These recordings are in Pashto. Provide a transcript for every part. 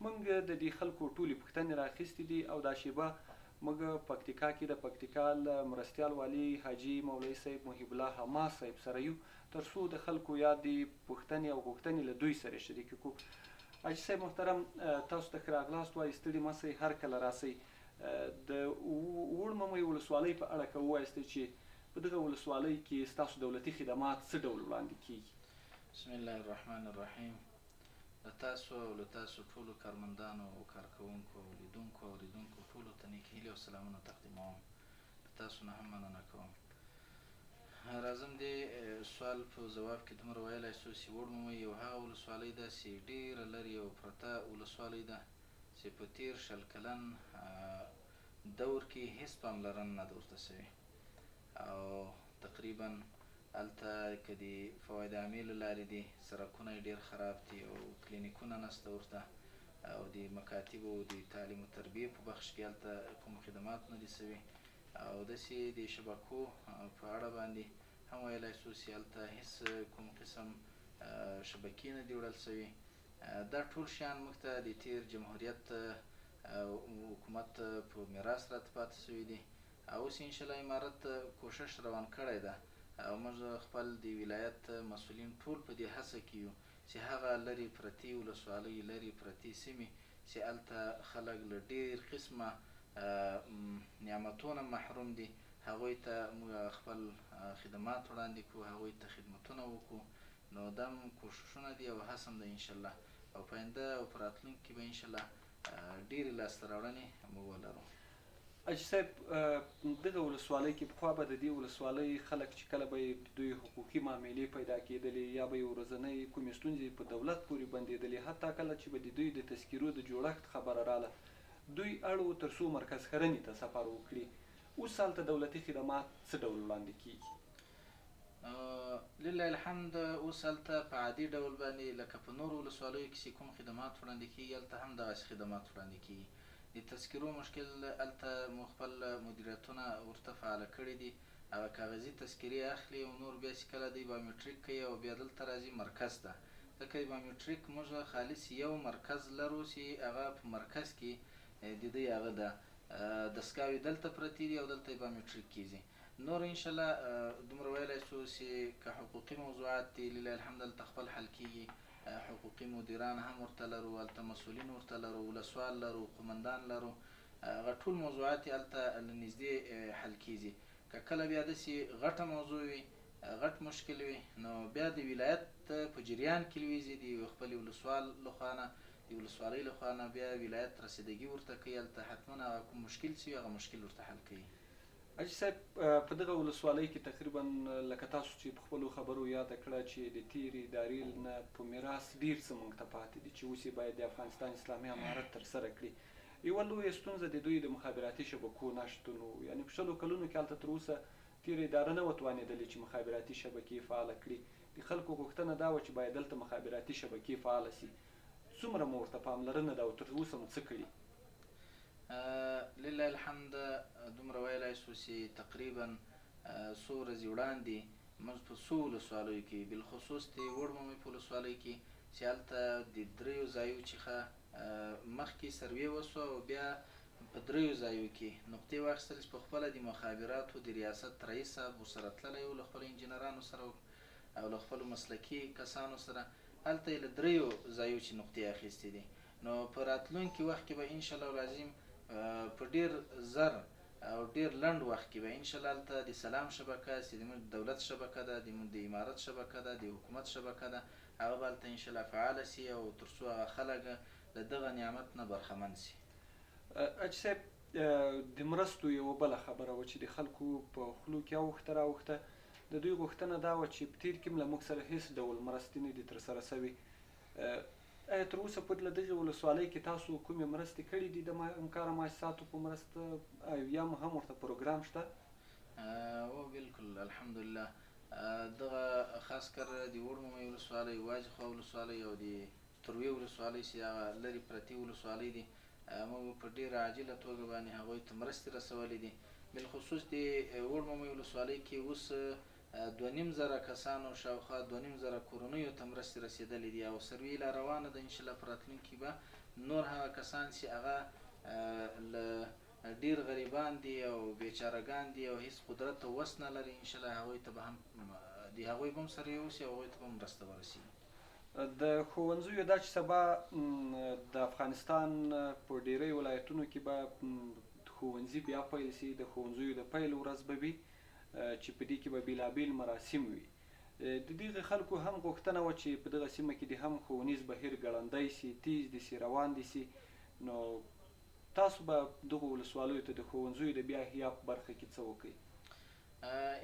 موږ د دې خلکو ټولې پوښتنې را اخیستې دي او دا شیبه موږ پکتیکا کې د پکتیکا له مرستیال والي حاجي مولوي صاحب محب الله حماس صاحب سره یو، تر څو د خلکو یادې پوښتنې او غوښتنې له دوی سره شریکې کړو. حاجي صاحب محترم، تاسو ته ښه راغلاست وایو، ستړي مه سئ، هر کله راسئ. د وړممۍ ولسوالۍ په اړه که ووایاست چې په دغه ولسوالۍ کې ستاسو دولتي خدمات څه ډول وړاندې کیږي؟ بسم الله الرحمن الرحیم له تاسو او له تاسو ټولو کارمندانو او کارکوونکو او لیدونکو او اورېدونکو ټولو ته نیکې هیلې او سلامونه تقدیموم. له تاسو نه هم مننه کوم. راځم دې سوال په ځواب کې دومره ویلای سو چې وړممۍ یو هغه ولسوالۍ ده چې ډېره لرې او پرته ولسوالۍ ده چې په تېر 20 کلن دور کې هېڅ پاملرنه نه ده ورته شوې او تقریبا هلته که د فواید عامې له لارې دي، سرکونه یې ډېر خراب دي او کلینیکونه نشته ورته او د مکاتبو د تعلیم و تربیې په بخش کې هلته کوم خدمات نه دي شوي او داسې د شبکو په اړه باندې هم ویلای شو چې هلته هیڅ کوم قسم شبکې نه دي وړل شوي. دا ټول شیان موږ ته د تېر جمهوریت حکومت په میراث راته پاتې شوي دي او اوس انشاالله امارت کوښښ روان کړی ده او موږ خپل د ولایت مسؤلین ټول په دې هڅه کې یو چې هغه لرې پرتې ولسوالۍ، لرې پرتې سیمې چې هلته خلک له ډېر قسمه نعمتو نه محروم دي، هغوی ته موږ خپل خدمات وړاندې کړو، هغوی ته خدمتونه وکړو، نو دا مو کوښښونه دي او هڅه هم ده انشاالله او په آینده او په راتلونکي کې به انشاالله ډېرې لاسته راوړنې موږ ولرو. حاجي صاحب، دغه ولسوالۍ کې پخوا به د دې ولسوالۍ خلک چې کله به یې د دوی حقوقي معاملې پیدا کېدلې یا به یې ورځنۍ کومې ستونزې په دولت پورې بندېدلې، حتی کله چې به د دوی د تذکرو د جوړښت خبره راله، دوی اړ وو تر څو مرکز ښرنې ته سفر وکړي. اوس هلته دولتي خدمات څه ډول وړاندې کېږي؟ لله الحمد اوس هلته په عادي ډول باندې لکه په نورو ولسوالیو کې چې کوم خدمات وړاندې کېږي، هلته هم دغسې خدمات وړاندې کېږي. د تذکرو مشکل هلته مو خپل مدیریتونه ورته فعاله کړي دي، هغه کاغذي تذکرې اخلي او نور بیا چې کله دوی بایومټریک کوي او بیا دلته راځي مرکز ته، ځکه د بایومټریک موږ خالص یو مرکز لرو چې هغه په مرکز کې د دوی هغه ده دستګاوې دلته پرتې دي او دلته یې بایومټریک کیږي. نور انشاالله دومره ویلای شو چې که حقوقي موضوعات دي لله الحمد هلته خپل حل کیږي. حقوقي مدیران هم ورته لرو، هلته مسؤلین ورته لرو، ولسوال لرو، قومندان لرو، هغه ټول موضوعات یې هلته له نږدې حل کیږي. که کله بیا داسې غټه موضوع وي، غټ مشکل وي، نو بیا د ولایت په جریان کې لویږي، د یوې خپلې ولسوال له خوا نه، د ولسوالۍ له خوا نه بیا ولایت رسیدګي ورته کوي، هلته حتما هغه کوم مشکل چې وي هغه مشکل ورته حل کوي. حاجي صاحب، په دغه ولسوالۍ کې تقریباً لکه تاسو چې په خپلو خبرو یاده کړه چې د تېرې ادارې نه په میراث ډېر څه مونږ ته پاتې دي چې اوس یې باید د افغانستان اسلامي امارت ترسره کړي. یوه لویه ستونزه د دوی د مخابراتي شبکو نه شتون و، یعنې په 20 کلونو کې هلته تر اوسه تېره اداره نه وه توانېدلې چې مخابراتي شبکې فعاله کړي. د خلکو غوښتنه دا وه چې باید دلته مخابراتي شبکې فعاله شي. څومره مو ورته پاملرنه ده او تر اوسه مو څه کړي؟ لله الحمد دومره ویلای شو چې تقریبا څو ورځې وړاندې موږ په څو ولسوالیو کې بالخصوص د وړمومي په ولسوالۍ کې چې هلته د دریو ځایو څخه مخکې سروې وشوه او بیا په دریو ځایو کې نقطې واخیستل چې په خپله د مخابراتو د ریاست رئیس صاحب ورسره تللی و له خپلو انجینرانو سره او له خپلو مسلکي کسانو سره هلته یې له دریو ځایو چې نقطې اخیستې دي. نو په راتلونکي وخت کې به ان شاءالله العظیم په ډیر زر او ډیر لنډ وخت کې به ان شاءالله هلته د سلام شبکه چې د موږ دولت شبکه ده، د موږ د امارت شبکه ده، د حکومت شبکه ده، هغه به هلته ان شاءالله فعاله شي او تر څو هغه خلک له دغه نعمت نه برخمن شي. حاجي صاحب، د مرستو یوه بله خبره وه چې د خلکو په خولو کې اوښته راوښته، د دوی غوښتنه دا وه چې په تېر کې هم له موږ سره هېڅ ډول مرستې نه دي ترسره شوې، ایا تر اوسه پورې له دغې ولسوالۍ کې تاسو کومې مرستې کړې دي د همکاره مؤسساتو په مرسته او یا مو هم ورته پروګرام شته؟ هو بلکل الحمدلله دغه خاص کر د وړمومۍ ولسوالۍ، واجخوا ولسوالۍ او د تروې ولسوالۍ چې هغه لرې پرتې ولسوالۍ دي موږ په ډېره عاجله توګه باندې هغوی ته مرستې رسولې دي. بالخصوص د وړمومۍ ولسوالۍ کې اوس 2500 کسانو شاوخوا 2500 کورنیو ته مرستې رسېدلې دي او سروې لا روانه ده، انشاالله په راتلونکي کې به نور هغه کسان چې هغه له ډیر غریبان دي او بیچاره ګان دي او هیڅ قدرت او وس نه لري، ان شاء الله هغوی ته به هم د هغوی به هم سره یوسي او هغوی ته به هم مرسته ورسیږي. د ښوونځیو دا چې سبا د افغانستان په ډیری ولایتونو کې به ښوونځي بیا پیل سي، د ښوونځیو د پیل ورځ به وي چې په دې کې به بیلابیل مراسم وي. د دغه خلکو هم غوښتنه وه چې په دغه سیمه کې دې هم ښوونیز بهیر ګړندی سي، تیز دې سي، روان دې سي. نو تاسو به دغو ولسوالیو ته د ښوونځیو د بیا احیا په برخه کې څه وکړئ؟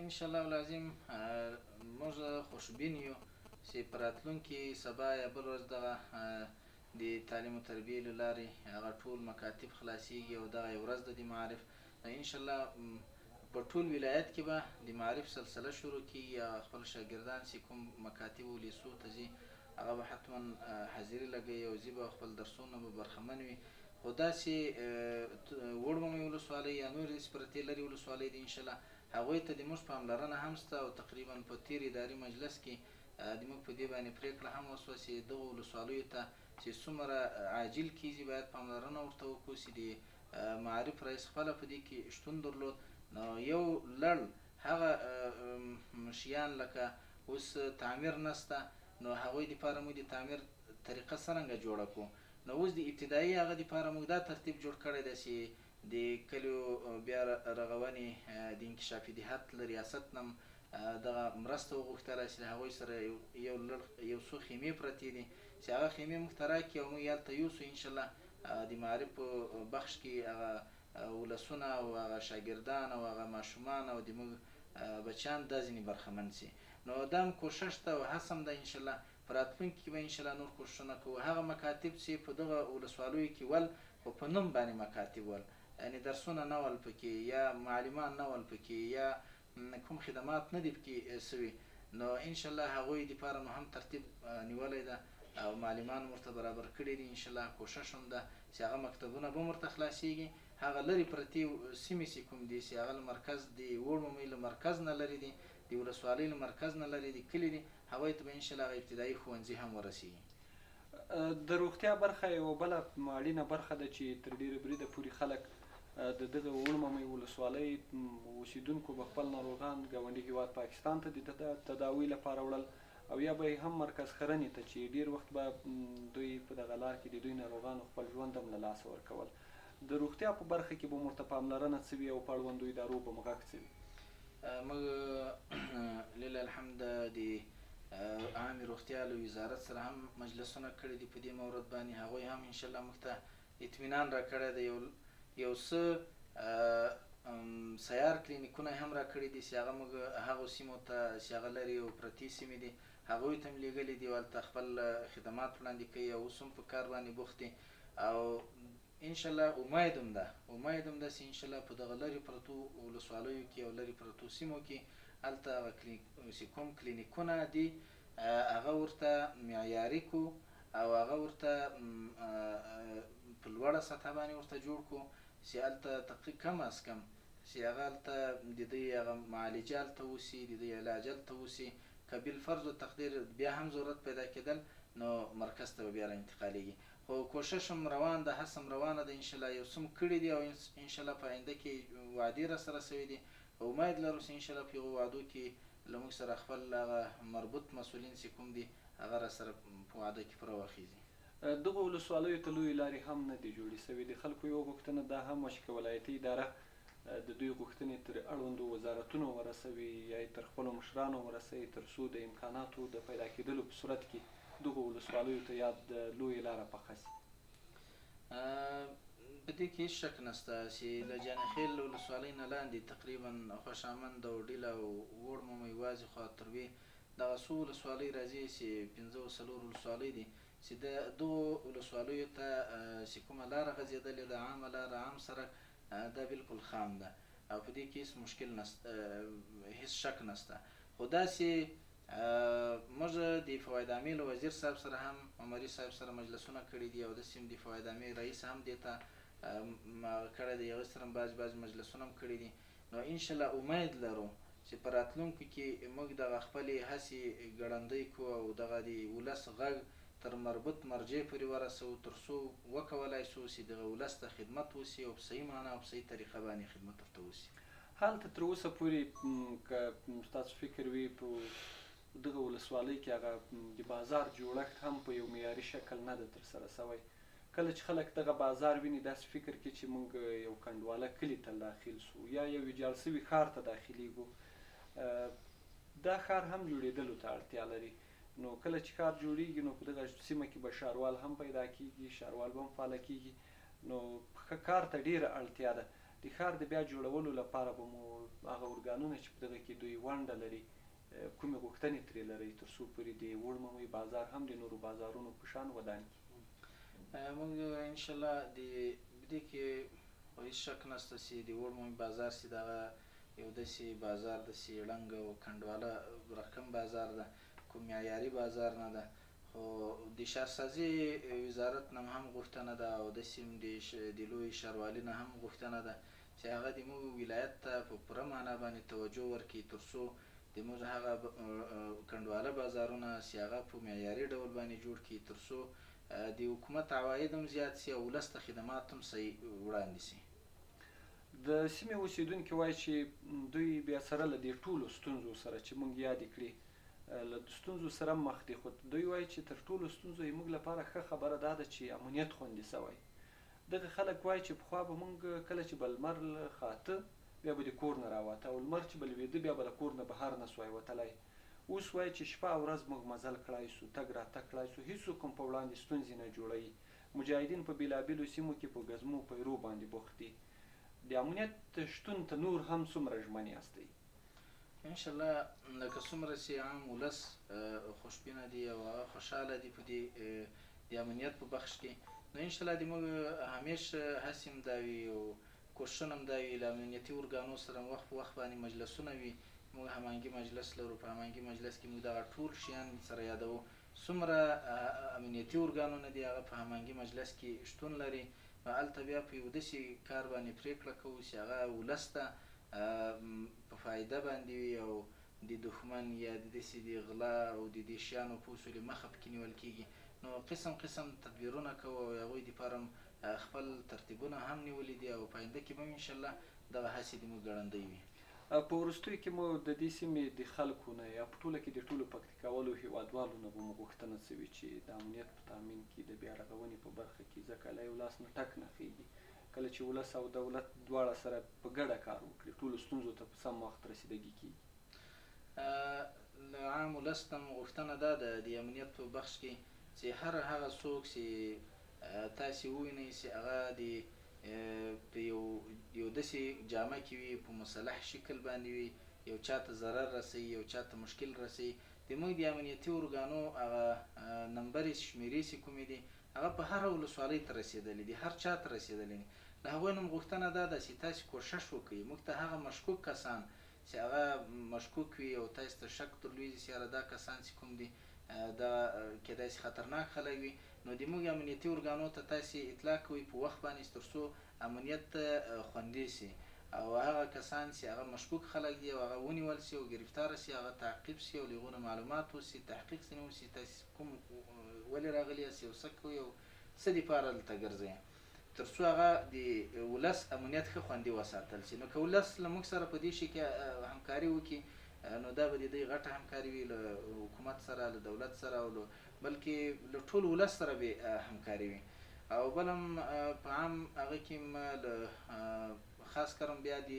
ان شاء الله العظیم موږ خوشبین یو چې په راتلونکي سبا یا بل ورځ دغه د تعلیم او تربیې له لارې هغه ټول مکاتب خلاصیږي او دغه یو ورځ ده د معارف. ان شاء الله په ټول ولایت کې به د معارف سلسله شروع کیږي. هغه خپل شاګردان چې کوم مکاتب او لیسو ته ځي هغه به حتما حاضري لګوي او ځي به خپل درسونو به برخمن وي. خو داسې وړممۍ ولسوالۍ یا نورې داسې پرتې لرې ولسوالۍ دي، انشاءالله هغوی ته د موږ پاملرنه هم شته او تقریبا په تېر اداري مجلس کې د موږ په دې باندې پرېکړه هم وشوه چې دغو ولسوالیو ته چې څومره عاجل کېږي باید پاملرنه ورته وکړو، چې د معارف رئیس خپله په دې کې شتون درلود. نو یو لړ هغه شیان لکه اوس تعمیر نشته، نو هغوی دپاره موږ د تعمیر طریقه څرنګه جوړه کړو. نو اوس د ابتدایي هغه دپاره موږ دا ترتیب جوړ کړی دی چې د کلیو بیا رغونې د انکشافي دهات له ریاست نه دغه مرسته وغوښتله چې له هغوی سره یو لړ یو څو خیمې پرتې دي چې هغه خیمې موږ ته راکړي او موږ یې هلته یوسو. انشاءالله د معارف په بخش کې هغه ولسونه او هغه شاګردان او هغه ماشومان او د موږ بچیان دا ځینې برخمن سي. نو دا هم کوشش ده او هڅه هم ده، انشاءالله په راتلونکي کې به انشاءالله نور کوششونه کوو. هغه مکاتب چې په دغه ولسوالیو کې ول خو په نوم باندې مکاتب ول، یعنې درسونه نه ول پکې یا معلمان نه ول پکې یا کوم خدمات نه دي پکې سوي، نو انشاءالله هغوی دپاره مو هم ترتیب نیولی ده او معلمان مو ورته برابر کړي دي. انشاءالله کوشش هم ده چې هغه مکتبونه به هم ورته خلاصیږي. هغه لرې پرتې سیمې چې کوم دي چې هغه له مرکز د وړمومۍ له مرکز نه لرې دي، د ولسوالۍ له مرکز نه لرې دي، کلي دي، هغوی ته به انشاءالله هغه ابتدایي ښوونځي هم ورسیږي. د روغتیا برخه یوه بله اړینه برخه ده چې تر ډېره بریده پورې خلک د دغه وړممۍ ولسوالۍ اوسېدونکو به خپل ناروغان ګاونډي هیواد پاکستان ته د تداوي لپاره وړل او یا به یې هم مرکز ښرنې ته چې ډېر وخت به دوی په دغه لار کې د دوی ناروغانو خپل ژوند هم له لاسه ورکول. د روغتیا په برخه کې به مو ورته پاملرنه څه وي او په اړوندو ادارو به مو غږ څه وي؟ موږ لله الحمد د عامې روغتیا له وزارت سره هم مجلسونه کړي دي په دې مورد باندې. هغوی هم انشاءالله موږ ته اطمینان راکړی دی، یو څه سیار کلینیکونه هم راکړي دي چې هغه موږ هغو سیمو ته چې هغه لرې او پرتې سیمې دي هغوی ته هم لېږلي دي او هلته خپل خدمات وړاندې کوي او اوس هم په کار باندې بوخت دي. او انشاءالله امید هم ده، امید هم ده چې انشاءالله په دغه لرې پرتو ولسوالیو کې او لرې پرتو سیمو کې هلته هغه چې کوم کلینیکونه دي هغه ورته معیاري کو او هغه ورته په لوړه سطح باندې ورته جوړ کو چې هلته کم از کم چې هغه هلته د دوی هغه معالجه هلته وسي، د دوی علاج هلته وسي. که بالفرض و تقدیر بیا هم ضرورت پیدا کېدل نو مرکز ته به بیا را انتقالیږي. خو کوشش هم روان ده، هڅه هم روانه ده، انشاءالله یو څه مو کړي دي او انشاءالله په آینده کې وعدې راسره سوي دي. امید لرو چې انشاءالله په هغو وعدو کې له موږ سره خپل هغه مربوط مسؤلین چې کوم دي هغه راسره په وعده کې پوره واخیزي. دغو ولسوالیو ته لویې لارې هم نه دي جوړې شوې. د خلکو یوه غوښتنه دا هم وه چې که ولایتي اداره د دوی غوښتنې تر اړوندو وزارتونو ورسوي یا یې تر خپلو مشرانو ورسوي تر څو د امکاناتو د پیدا کېدلو په صورت کې دغو ولسوالیو ته یاد لویې لاره پخه شي. په دې کې هیڅ شک نشته چې له جانیخیل ولسوالۍ نه لاندې تقریبا خوشامند او ډیله او وړمومه یوازې خوا تروې دغه څو ولسوالۍ راځي چې پنځه او څلور ولسوالۍ دي چې د دغو ولسوالیو ته چې کومه لاره غځېدلې ده، عامه لاره، عام سرک، دا بالکل خام ده او په دې کې هیڅ مشکل نشته، هیڅ شک نشته. خو داسې موږ د فواید عامې له وزیر صاحب سره هم عمري صاحب سره مجلسونه کړي دي او داسې هم د فواید عامې رئیس هم دې ته هغه کړی دی، هغه سره هم بعضې بعضې مجلسونه هم کړي دي. نو انشاءالله امید لرو چې په راتلونکو کې موږ دغه خپلې هڅې ګړندۍ کړو او دغه د ولس غږ تر مربوط مرجع پورې ورسوو تر څو وکولای سو چې دغه ولس ته خدمت وسي او په صحیح معنا او په صحیح طریقه باندې خدمت ورته وسي. هلته تر اوسه پورې که ستاسو فکر وي په دغه ولسوالۍ کې هغه د بازار جوړښت هم په یو معیاري شکل نه ده ترسره شوی. کله چې خلک دغه بازار ویني داسې فکر کوي چې موږ یو کنډواله کلي ته داخل شو یا یو ویجاړ شوي ښار ته داخلیږو. دا ښار هم جوړېدلو ته اړتیا لري. نو کله چې ښار جوړیږي نو په دغه سیمه کې به ښاروال هم پیدا کیږي، ښاروال به هم فعاله کیږي. نو ښه کار ته ډیره اړتیا ده. د ښار د بیا جوړولو لپاره به مو هغه ارګانونه چې په دغه کې دوی ونډه لري کومې غوښتنې ترې لرئ تر څو پورې د وړممۍ بازار هم د نورو بازارونو په شان ودان کړي؟ موږ ان شاء الله د دې کې خو هیڅ شک نشته چې د وړممۍ بازار چې دغه یو داسې بازار ده چې ړنګ او کنډواله رقم بازار ده، کوم معیاري بازار نه ده. خو د ښارسازي وزارت نه هم غوښتنه ده او داسې هم د لوی ښاروالي نه هم غوښتنه ده چې هغه د موږ ولایت ته په پوره معنا باندې توجه ورکړي تر څو د موږ هغه کنډواله بازارونه چې هغه په معیاري ډول باندې جوړ کړي تر څو د حکومت عواید هم زیات سي او ولس ته خدمات هم صحیح وړاندې سي. د سیمې اوسېدونکي وايي چې دوی بیا سره له دې ټولو ستونزو سره چې موږ یادې کړې له ستونزو سره مخ دي، خو دوی وايي چې تر ټولو ستونزو یې موږ لپاره ښه خبره دا ده چې امنیت خوندي شوی. دغه خلک وايي چې پخوا به موږ کله چې به لمر خاته بیا به د کور نه راوته او لمر چې به لوېده بیا به له کور نه بهر نه سوای وتلای. اوس وايي چې شپه او ورځ موږ مزل کړای سو، تګ راتګ کړای سو، هیڅوک هم په وړاندې ستونزې نه جوړوي. مجاهدین په بېلابېلو سیمو کې په ګزمو پیرو باندې بوخت دي. د امنیت شتون ته نور هم څومره ژمن یاستئ؟ ان شاءالله لکه څومره چې عام ولس خوشبینه دي او هغه خوشحاله دي په دې د امنیت په بخش کې، نو ان شاءالله د موږ همیش هڅې هم دا وي او کوښښونه هم دا وي، له امنیتي ارګانو سره هم وخت په وخت باندې مجلسونه وي، موږ هماهنګي مجلس لرو، په هماهنګي مجلس کې موږ دغه ټول شیان سره یادوو، څومره امنیتي ارګانونه دي هغه په هماهنګي مجلس کې شتون لري، نو هلته بیا په یو داسې کار باندې پرېکړه کوو چې هغه ولس ته په فایده باندې وي او د دښمن یا د داسې د غلا او د دې شیانو په اصولې مخه پکې نیول کېږي، نو قسم قسم تدبیرونه کوو او هغوی دپاره هم خپل ترتیبونه هم نیولي دي او په آینده کې به هم انشاءالله دغه هڅې د موږ ګړندۍ وي. په وروستیو کې مو د دې سیمې د خلکو نه یا په ټوله کې د ټولو پکتیکاوالو هیوادوالو نه به مو غوښتنه څه وي چې د امنیت په تامین کې د بیا رغونې په برخه کې، ځکه له یو لاس نه ټک نه خېږي، کله چې ولس او دولت دواړه سره په ګډه کار وکړي ټولو ستونزو ته په سم وخت رسیدګي کیږي. له عام ولس نه مو غوښتنه دا ده د امنیت په بخش کې چې هر هغه څوک چې تاسې ووینئ چې هغه د په یو یو داسې جامه کې وي، په مسلح شکل باندې وي، یو چاته ضرر رسوي، یو چاته مشکل رسوي، د موږ د امنیتي ارګانو هغه نمبرې شمیرې چې کومې دي هغه په هره ولسوالۍ ته رسېدلې دي، هر چا ته رسېدلې دي. له هغوی نه مو غوښتنه دا ده چې تاسې کوښښ وکړئ موږ ته هغه مشکوک کسان چې هغه مشکوک وي او تاسې ته شک درلوېږي چې یاره دا کسان چې کوم دي دا کېدای شي خطرناک خلک وي، نو د موږ امنیتي ارګانو ته تاسې اطلاع کوئ په وخت باندې چې تر څو امنیت خوندي شي او هغه کسان چې هغه مشکوک خلک دي او هغه ونیول شي او ګرفتار شي، هغه تعقیب شي او له هغو نه معلومات وشي، تحقیق ځینې وشي چې تاسې کوم ولې راغلي یاست او څه کوئ او څه دپاره دلته ګرځئ، تر څو هغه د ولس امنیت ښه خوندي وساتل شي. نو که ولس له موږ سره په دې شي کې همکاري وکړي نو دا به د دوی غټه همکاري وي له حکومت سره، له دولت سره او له بلکې له ټول ولس سره به همکاري وي. او بل هم په عام هغه کې له خاص کرم بیا د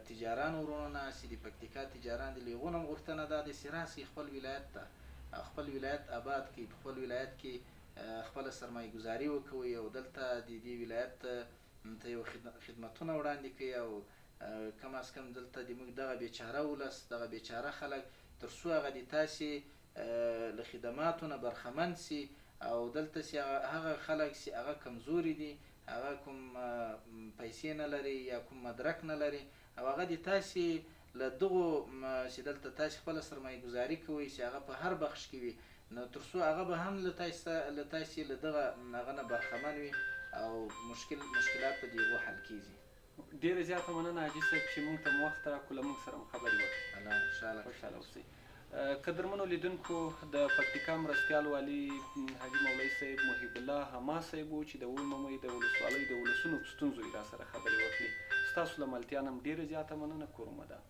تجارانو وروڼو نه چې د پکتیکا تجاران دي، له هغو نه هم غوښتنه دا ده چې راسئ خپل ولایت ته، خپل ولایت آباد کړئ، په خپل ولایت کې خپله سرمایه ګذاري وکوئ او دلته د دې ولایت ته یو خدمتونه وړاندې کړئ او کم از کم دلته د موږ دغه بیچاره ولس، دغه بیچاره خلک تر څو هغه د تاسې له خدماتو نه برخمن سي او دلته چې هغه خلک چې هغه کمزوري دي، هغه کوم پیسې نه لري یا کوم مدرک نه لري او هغه د تاسې له دغو چې دلته تاسې خپله سرمایه ګذاري کوئ چې هغه په هر بخش کې وي، نو تر څو هغه به هم له تاسې له دغه هغه نه برخمن وي او مشکلات به د هغو حل کېږي. ډېره زیاته مننه حاجي صاحب چې موږ ته مو وخت راکړو، له موږ سره مو خبرې وکړې. الله خوشحاله خوشحاله اوسئ. قدرمنو لیدونکو، د پکتیکا مرستیال والي حاجي مولوي صاحب محب الله حماس صاحب وو چې د وړممۍ د ولسوالۍ د ولسونو په ستونزو یې راسره خبرې وکړې. ستاسو له ملتیا نه ډېره زیاته مننه، کور مو ودان.